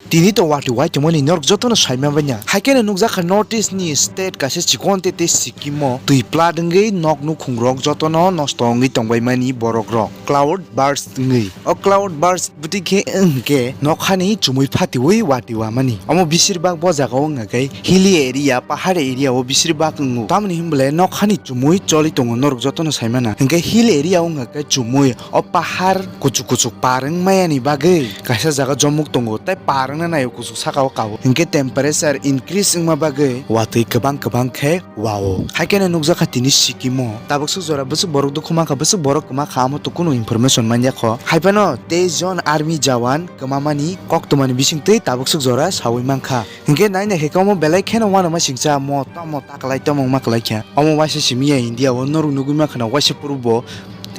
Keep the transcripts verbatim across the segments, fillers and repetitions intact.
Tini to watwi uaitongmani norok jotono saima banya. Haikhe no nukjakha North East ni state kaisa chikon tei tei Sikkim o twi plat wngwi nok nukhung rok jotono nosto wngwi tongbaimani borok rok cloud burst wngwi. O cloud burst bwtwi khe wngkhe nokhani chumui phatiwi watwi uamani. Omo bisir bak bo jaga o wngkha khe hilly area, pahari area o bisir bak wngo. Tamoni hinbole nokhani chumui choli tongo norok jotono saimana. Hinkhe hill area o wngkha khe chumui o pahar kuchuk kuchuk par wngmayani bagwi kaisa jaga jomuk tongo, tei par wngna naio kuchuk saka o kabo. Hinkhe temperature increase wngma bagwi watwi kwbang kwbang khe wao. Haikhe no nukjakha tini Sikkim o tabuk swk jora bwswk borok dukhu mankha, bwswk borok kwma kha, amo to kunu information manya kho. Haiphano teis jon army jawan kwmamani koktwmani bisingtwi tabuk swk jora sawi mankha. Hinkhe nai naikhe omo belai kheno uanama singcha mo tamo taklai tamo wngma kwlai kha. Omo waisa simi ya India o norok nugwi mankha na waisa purbo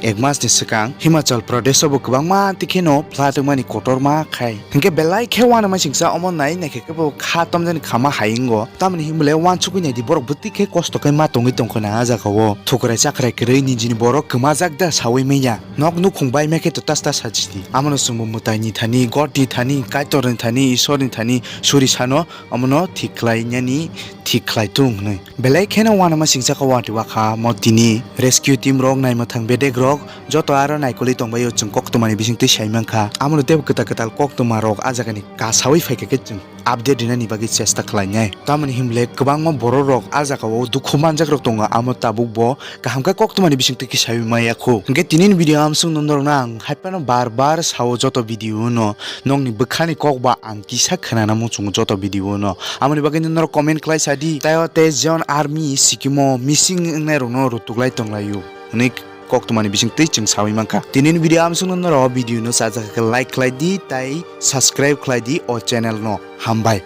ek mas ni swkang Himachal Pradesh o bo kwbangma twi kheno flood wngmani kotorma khai. Hinkhe belai khe uanama singcha omo nai naikhe khe bo kha tomjani khama hai wngo. Tamoni hinmole uansukwi naidi borok bwtwi khe kosto khe ma tongwi tongkha na a jaga o. Thukrai chakrai kwrwi nijini borok kwmajak da sawi manya. Nok nukhung baima khe to tas tas sajidi. Amono chwngbo mwtaini thani, Godni thani, Kaitorni thani, Isorni thani suri sano omono thik khlainani thik khlai tung hwnwi. Belai kheno uanama singcha kha watwi uakha mo tini rescue team rok, naimwthang bedek rok joto aro naikolwi tongbaio chwng koktwmani bisingtwi sai mankha. Amono teibo kwtal kwtal koktwma rok a jagani kasawi phaikha khe chwng update rinani bagwi chesta khlainai. Tamoni hinmole kwbangma borok rok a jagao dukhu manjak rok tongo, amo tabuk bo kaham khe koktwmani bisingtwi khe sawi maya khu. Hinkhe tinini video amsung norokno ang haiphano bar bar sao joto video no, nokni bwkhani kok ba ang kisa khwnana muchungo joto video no. Amoni bagwi norok comment khlai sadi, tei o teis jon army Sikkim o missing wngnai rokno rutuklai tonglaio hwnwi koktwmani bisingtwi chwng sawi mankha. Tinini video amsung norok video no sajak khe like khlai di tei subscribe khlai di o channel no. Hambai.